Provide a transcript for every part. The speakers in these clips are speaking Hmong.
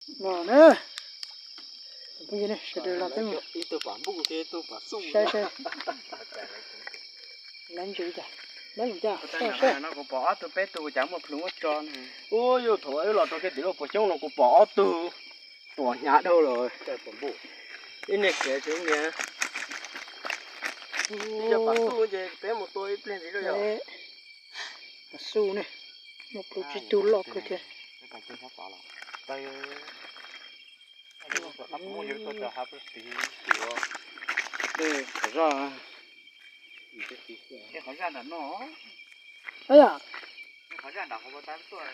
No na, phooj ywg ne, sawv daws los peb mus saib saib. Laiv ntses cas, laiv mus cas, saib. Kuv pom ob tug peb tug, kuv cas muaj plhu muaj tso ne. Ub, yus thaum wb los rau kiag tim lub puas xyoob no kuv pom ob tug tuam hnyav dhau lawm. Ib niag khiav tsis niag. Yog pas xub ces peb mus tua ib pliag ntxiv rau yog. Pas xub ne, muaj plaub tsib tug loj kawg thiab. Qhov zaj, qhov zaj nram qhov tas tuaj.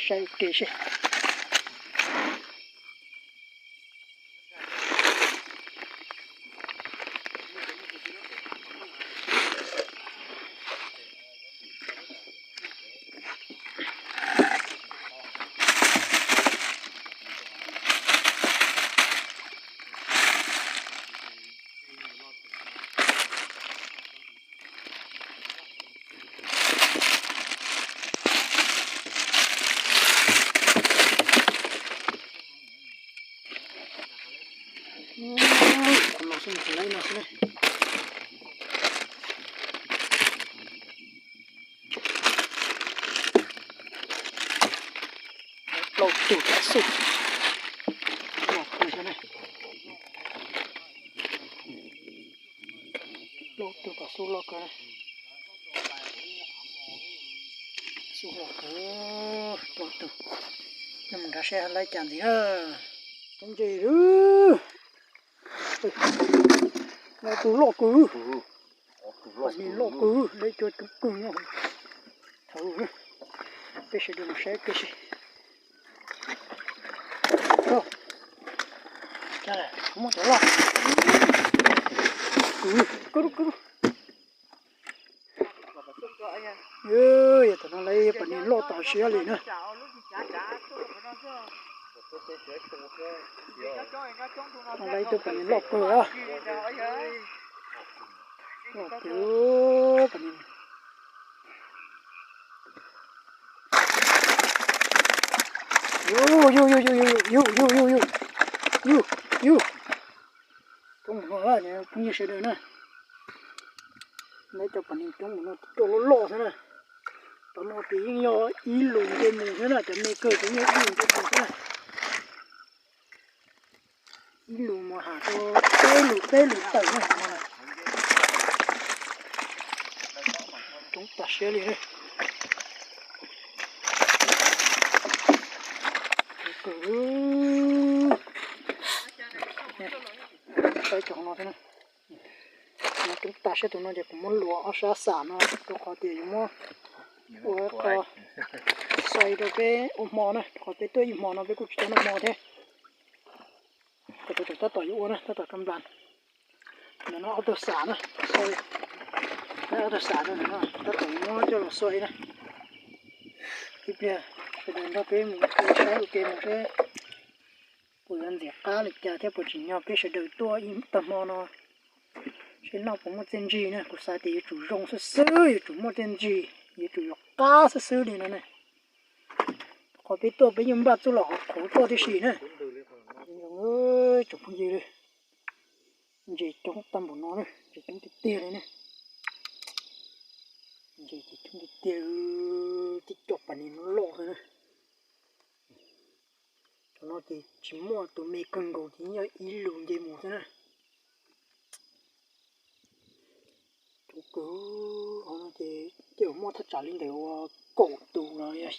Saib ua ke seb. Qhov no xwb, qhov no xwb. Plaub tug pas xub loj kawg thiab na. Plaub tug pas xub loj kawg na. Xub loj kawg, plaub tug. Nyob mus nrad seb laiv cas ntxiv na. Ntses, no tus loj kawg. Pas nis loj kawg, laiv cua coob kawg nyob hauv. Peb sawv daws mus saib peb seb. Muab cov loj. Kub, kub. Yog tam no laiv pas nis loj tas siab li na. Laiv tus pas nis loj kawg. Loj kawg pas nis. Yus, yus, yus, yus, yus, yus, yus, yus, yus, yus. Coob mus no, phooj ywg sawv daws na. Laiv cov pas nis coob mus no, cov loj loj xwb na. Tam no ces yeej yog ib lus nce mus xwb na, cov me kawg ces yeej ib lus nce mus xwb na. Ib lus mus ham rau peb lus peb lus tawm na. Coob tas siab li. Saib cov no thiab na. No coob tas siab tus no ces kuv muab luas ob sab xam no rau qhov tias yuav muab ua qho xai rau peb ua hmo na, rau qhov peb tuaj ib hmo no peb kuj tsis tau noj hmo thiab. Kuv tab tom yuav ua na, tab tom ka nplas. Ntawm no ob tug xam na, xai. Ob tug xam rau ntawm no tab tom yuav muab coj los xai na. Ib pliag sawv daws nrog peb mus saib ua ke mus seb puas yuav ntxim qab li cas thiab puas tsim nyog peb sawv daws tuaj ib tag hmo no. Seb noj puas muaj txiaj ntsig na, kuv xav tias yuav tsum zoo xwb xwb, yuav tsum muaj txiaj ntsig, yuav tsum yuav qab xwb xwb li no ne. Qhov peb tuaj peb yeej npaj txuj lom hauv qhauv tuaj tib si na. Tsoom phooj ywg, ntses coob tag npaum no na, ntses coob tiag tiag li na. Ntses ces coob tiag tiag, tib co pas nis loj xwb na. Cov no ces tsis muaj, tus me kawg nkaus ces yog ib lus nce mus xwb na. Coob kawg, hauv no ces tej zaum muaj thaj tsam li ntawm ua kaum tus los yog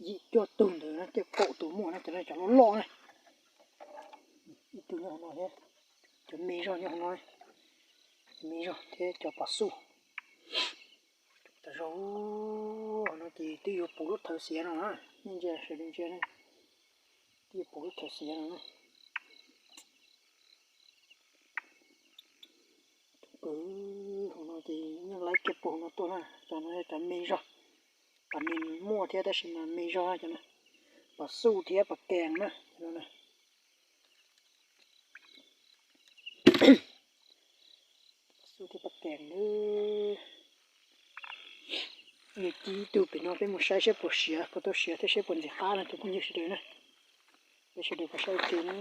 yim cuaj tug ntawd na, tej kaum tus muaj na, cov no cov loj loj na. Ib tug nyob hauv no thiab, cov me zog nyob hauv no, cov me zog thiab cov pas xub. Tas zog, hauv no ces twb yuav puv lub thawv xiav no na, nej ntsia sawv daws ntsia na, twb yuav puv lub thawv xiav no na. Coob kawg, hauv no ces yeej laib kiag puag hauv no tuaj na, cov no yog cov me zog, pas nis muaj thiab tab sis mas me zog cov no, pas xub thiab pas kees na. Pas xub thiab pas kees na. Ci ib tug pem no peb mus saib seb puas siav, puas tau siav thiab seb puas ntxim qab no cov phooj ywg sawv daws na. Peb sawv daws pab saib ua ke na.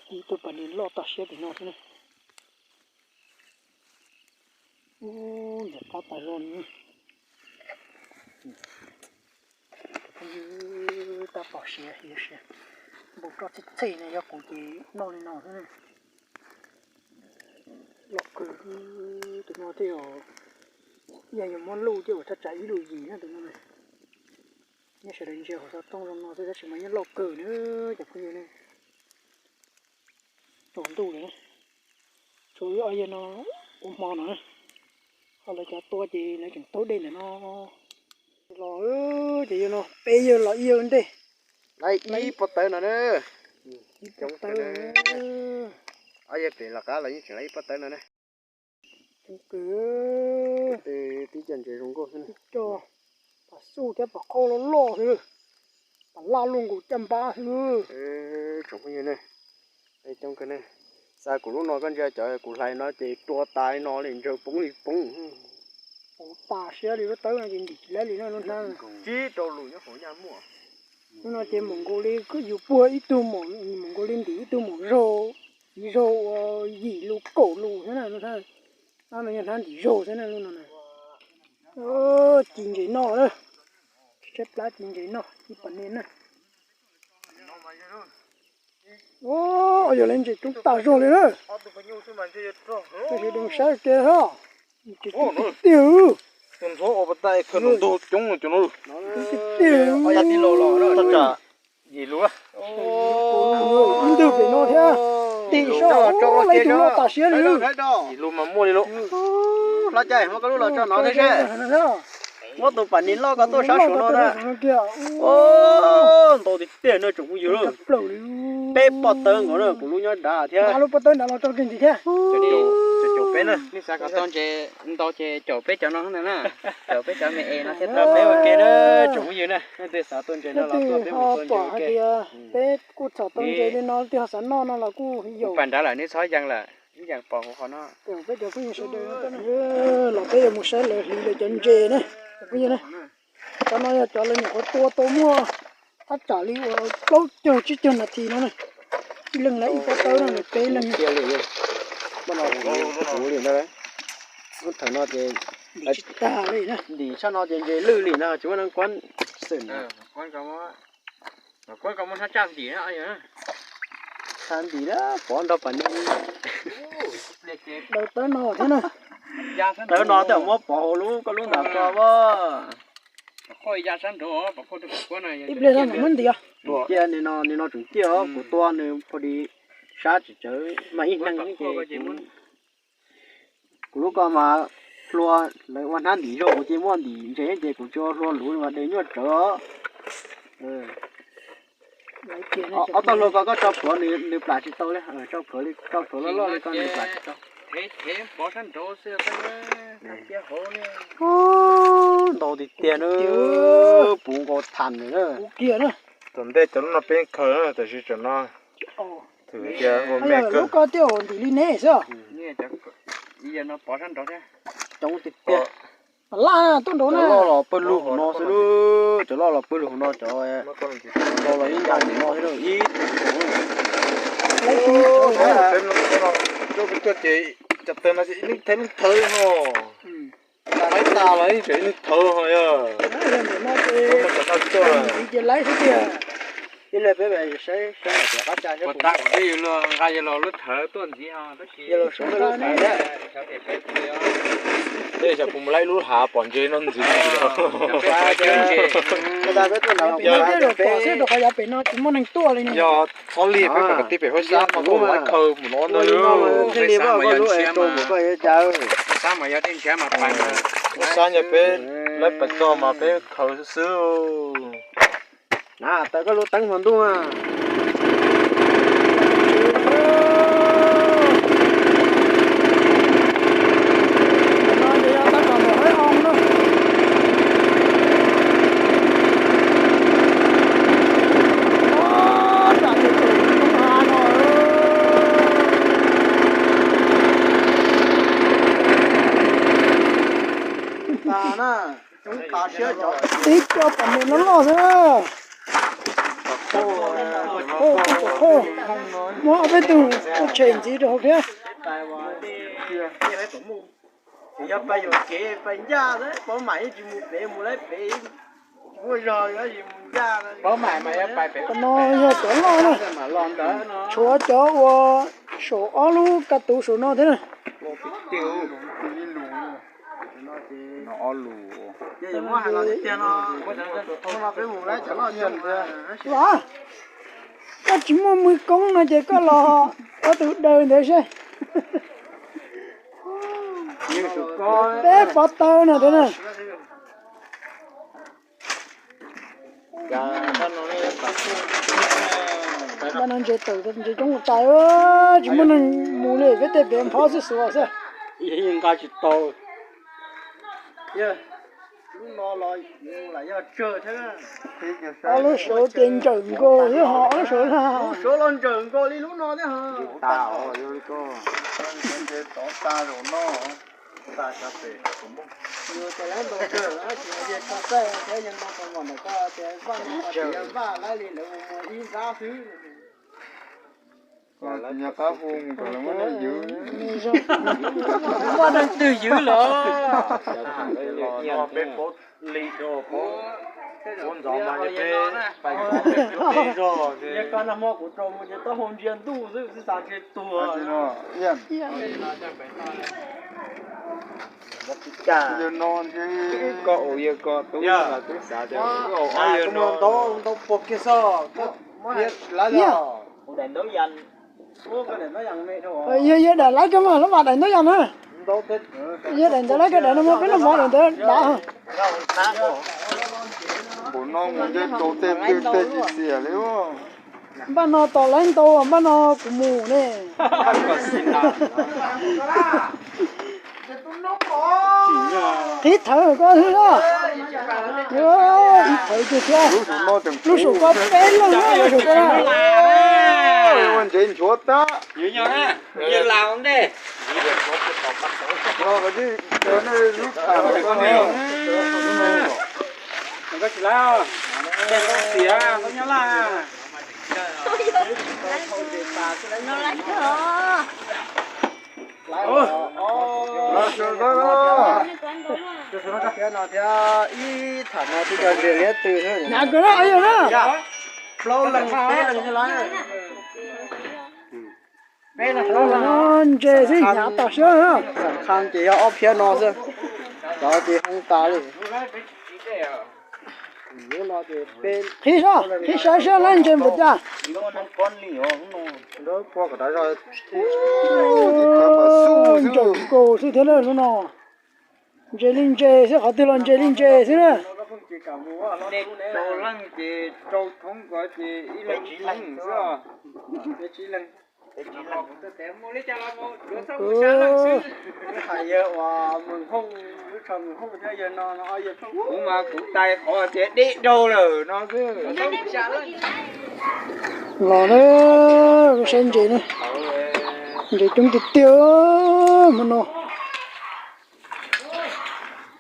Ci ib tug pas nis loj tag siab pem no thiab na. Ub, ntxim qab tas zog li. Tab tom siav, siav, npau roj txhij txhij no, yog kuv ces noj li no xwb. Loj kawg, tus no thiaj yog, yog yuav muab luj thiab uas thaj tsam ib lub yim na tus no. Nyob sawv daws ntsia hauv xov tooj zoo no xwb tab sis mas yeej loj kawg na cov phooj ywg ne. Tsaus ntuj lawm, tshuav ib ob yawg no ua hmo no na, ho lawv cov tua ces lawv tseem taug dej ntawm no los. Ces yawg no peb yawg los ib yawg ntej. Laib ib pob tawb no na. Ib pob tawb. Ob yawg pem los qab los yeej tseem laib ib pob tawb no na. Coob kawg. Tib co ntses zoo nkauj xwb, tib co pas xuj thiab pas qhauj loj loj xwb, pas laj luaj nkaus caj npab xwb. Tsoom phooj ywg ne, coob kawg ne. Xa kuv lub no koj ntsia cov kuv hlais no ces rua tas li no li, ntsawg poob li poob. Poob tas siab li, lub tawb no ces ntim tsis laib li na lub hnab. Tsib rau lus nyob hauv nyaj muaj. Lub no ces mus nkaus li yus puag ib tug maum, mus nkaus li ntim ib tug maum zaug, zaug ua yim lus kaum lus xwb na lub hnab. Hnab no yog hnab ntim zaug xwb na lub no na. Ci ntses noj na, tshaib plab ci ntses noj ib pas nis na. Yog li ntses coob tas zog li na. Tab sis sawv daws saib ke ha, ntses coob tiag tiag. Tus ntxhuav ua pas tas khaws tus ntug coob coob no. Coob tiag tiag. Tab tsam yim lus, ib ntwg pem no thiab. Tim sab laib tus loj tas siab li. Yim lus mas muaj li lub. Hlob Cai, muab koj lub los tso no thiab seb. Muab tus pas nis loj ko tuaj sab saud no na. Ntau tiag tiag no tsoom phooj ywg. Peb pob tawb nkaus na, kuv lub nyob nrad thiab. Lub pob tawb nrad los tso kiag ntsis thiab. Caum peb na. Nej xav kom tau ntses ntau ces caum peb cov no na. Caum peb cov me es no thiab tau peb ua ke na tsoom phooj ywg na. Nej twg xav tau ntses no los tuaj peb mus tau ntses ua ke. Peb kuj txhom tau ntses li no, twb ho xav noj no los kuj yaum pas nrad lawm, neb txhob yees lawm, ib yees pom hauv qhov no. Peb cov phooj ywg sawv daws los peb yuav mus saib lawv hliv lawv cov ntses na, cov phooj ywg na. Cov no yog cov lawv nyuam qhuav tua tau muaj thaj tsam li uas plaub caug tsib caug nas this no na. Ib leeg laib ib pob tawb no, lawv peb leeg. Lub no ces ntim tshaj no ces ntses lwj li na, tsis muaj neeg kuab xwm na. Tshaj ntim na, pov nrog pas nis. Daws tawb no thiab na. Tawb no tej muab pov hauv lub koj lub nram ko as. Ib pliag no mam muab ntim. Cia nim no, nim no tseem ciaj os, kuv tua nws pha di sab tsis tsawv mas ib neeg ces kuv lub ko mas hlua, lawv ua hnab ntim zaug, kuv cia muaj ntim ntses ces kuv tsis ua hlua luv mas de nyuaj tsawv os. Ob tog hlua ko koj tso plhuav nws plam tsis tau li, tso plhuav li, tso plhuav loj loj li ko nws plam tsis tau. Ntau tiag tiag na, puv nkaus tham na. Thaum ntej cov lub no peb khaws na, tab sis tam no thwm tias ua me kawg. Lub ko thiaj ntim li neb xwb. Coob tiag tiag. Cov loj los pawg lug hauv no xwb lub, cov loj los pawg lug hauv no, cov ntau los ib ncaj ntawm no xwb lub, ib tug. Peb tuaj ces cov tawg no ces ib leeg thawv ib leeg thawv ho. Laib tas los ib tseem ib leeg thawv ho yog. Ib leeg peb saib saib qab tsa. Puas tas kuv twb yuav luag nqa yawg laus lub thawv tuaj ntxiv ho tab sis yawg laus sawv lub thawv thiab. Tej xyov kuv mus laib lub hav pom ntses no ntxiv. Yog txhob li peb kom kwv tij pem huab sab mas kuv laib khaws mus no ntag. Huab sab mas yog dej ntshiab mas pais, huab sab yog peb laib pais txog mas peb khaws xwb xwb. Na, taws koj lub teeb hmo ntuj na. Tib co pom mus loj loj xwb. Muab ob peb tug tshem ntxiv rau hauv thiab. Yog pais yuam kev pais ncaj, Paub Mam yeej tsis mus pem, mus lawm pem. Muaj zog yuav mus ncaj, qhov no yog cov loj na. Tshuav cov uas saum ob lub ka tu saum no thiab na. Koj tsis muaj mws koob no ces koj los ob tug daws ntawd seb. Peb pov taw no thiab na. Npaj no ntses tawm ntses coob tas, tsis muaj neeg mus li, peb tej pem nphob xwb xuas xwb. Nqa tsis tau. Ob lub saud ces ntsawm nkaus xwb ho, ob lub saud na. Lub saud los ntsawm nkaus li lub no thiab ho. Muaj neeg twg ywv los? Peb paub li rau paub ntxov mas peb pais zog. Yog koj nag hmo kuv rau mus ces taub hau ntsia ntuj xwb, tsis xav ntshe tuag. Yog no koj ua yawg koj tub los twb xav tias ntau ntau puag kiag xwb. Yog yawg daim laib koj mas lub mas daim ntaub yas na. Yawg daim ntawd laib koj daim no mas peb noj mov daim ntawd dav. Npaum no mus ntshe rau tej twg tej tsis xiam li. Npaj no tos laib ntau, npaj no kuv mus ne. Qhib thawv koj xwb na. Qhib thawv tiag thiab. Lub saum koj peb leeg na, lub saum koj. Ua ntsev nchuav tab. Koj tsis laib, koj xiav koj nyob laj. Thiab no thiab ib tham no twb yog ntses liab tw na. Hnav kawg na, yog na. Plaub leeg peb leeg thiab lawm. Ntses xwb hnyav tas siab na. Xam khaj ces yog ob phiab no xwb, cov ces hoob tas li. Qhib saib, qhib saib saib lawv ntses npaum cas. Ntsaum nkaus xwb thiab na lub no. Ntses li ntses xwb, qhov twg los ntses li ntses xwb na. Kuv mas kuv tais qhov tias deb dhau lawm no xwb. Los na, saib ntses na. Ntses coob tiag tiag hmo no.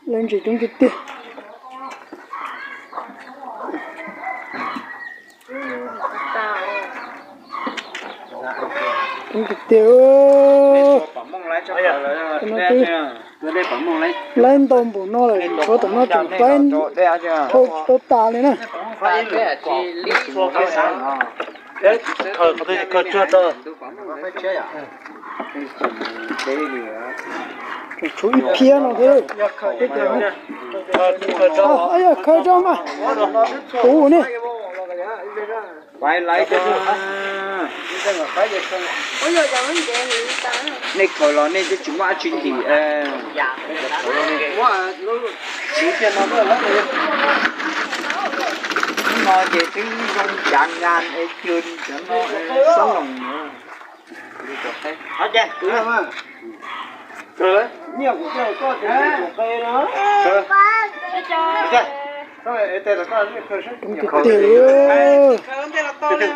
Lawv ntses coob tiag tiag. Coob tiag tiag. Laib ntau npaum no lawm, tshuav tom no tseem faib dhau tsis tau tas li na. Tseem tshuav ib phiab no thiab. Yog khaws rau mas, kuv ne. Nej khaws los nej twb tsis muaj dab tsi ntim. Siv kiag no, no ces twb zoo cav nkas es cw cov no xob loos. Tiag tiag.